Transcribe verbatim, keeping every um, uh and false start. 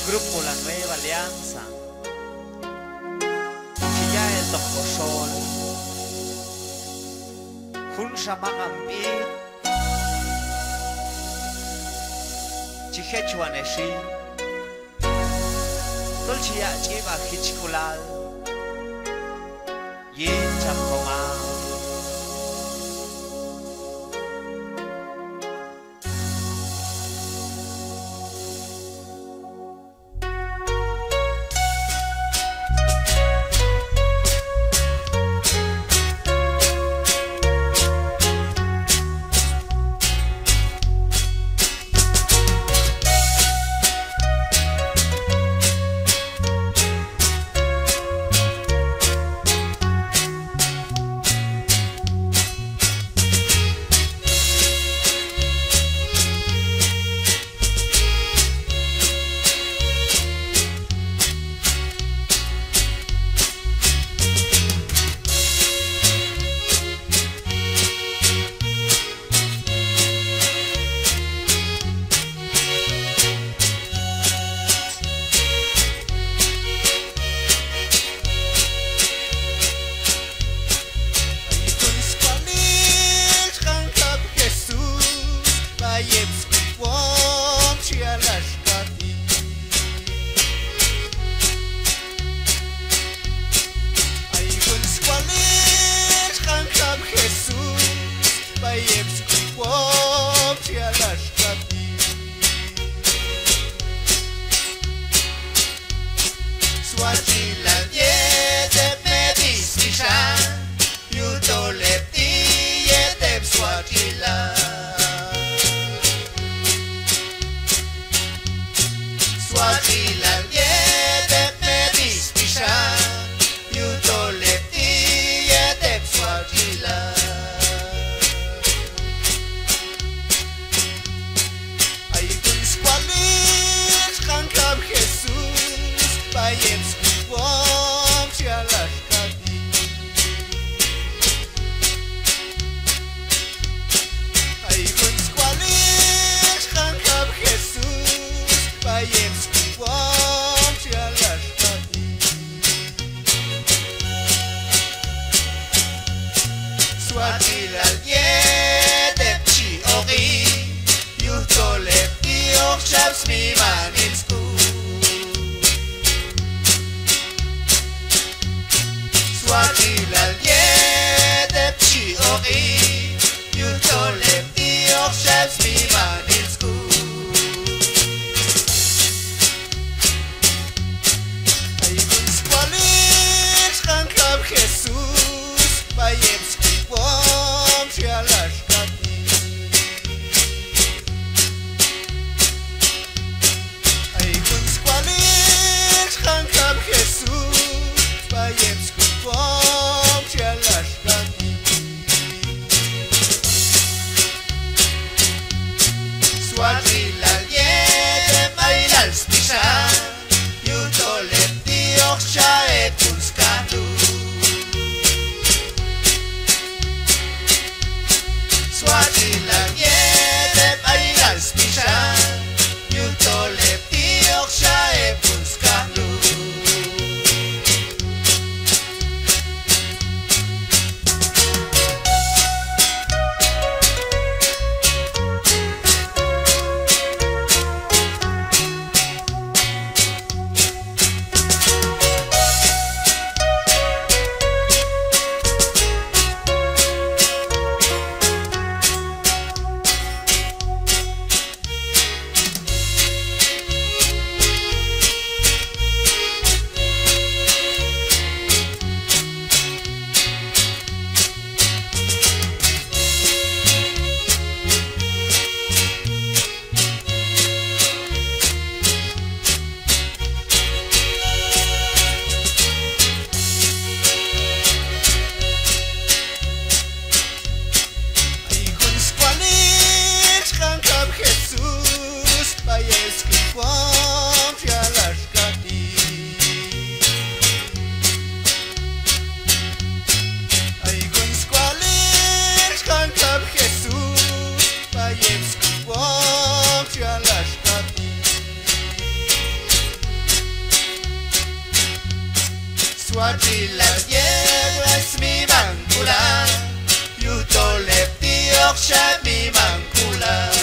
Grupo La Nueva Alianza chi ya'eltoq koxol junxa maq'an b'it chi jechwan hexi tol chi yaq' ch'ib'aj jichk'ulal yin cham komam. Ay jun sk'ualil xjan jab' Jesús, b'ay heb' sq'uwom chi yal axka ti'. Ay jun sk'ualil xjan jab' Jesús, b'ay heb' sq'uwom chi yal axka ti'. Swatx'ilal yet heb' medis pixan, yujtol heb' ti' yet heb' swatx'ilal. Swatx'ilal yet heb' medis pixan, yujtol heb' ti' yet heb' swatx'ilal. Ay jun sk'ualil xjan jab' Jesús, b'ay heb' sq'uwom chi yal axka ti'. Ay jun sk'ualil xjan jab' Jesús, b'ay heb' sq'uwom chi yal axka ti'. Swatx'ilal yet heb' chi oq'i, yujtol heb' ti' hoq cham smimanil sk'ul. Swatx'ilal yet heb' chi oq'i, yujtol heb' ti' hoq cham smimanil sk'ul. Ay jun sk'ualil xjan jab' Jesús, b'ay heb' sq'uwom chi yal axka ti'. Ay jun sk'ualil xjan jab' Jesús, b'ay heb' sq'uwom chi yal axka ti'. watx' ilaq' yet wal smimank'ulal, yujtol heb' ti' hoq xa mimank'ulal.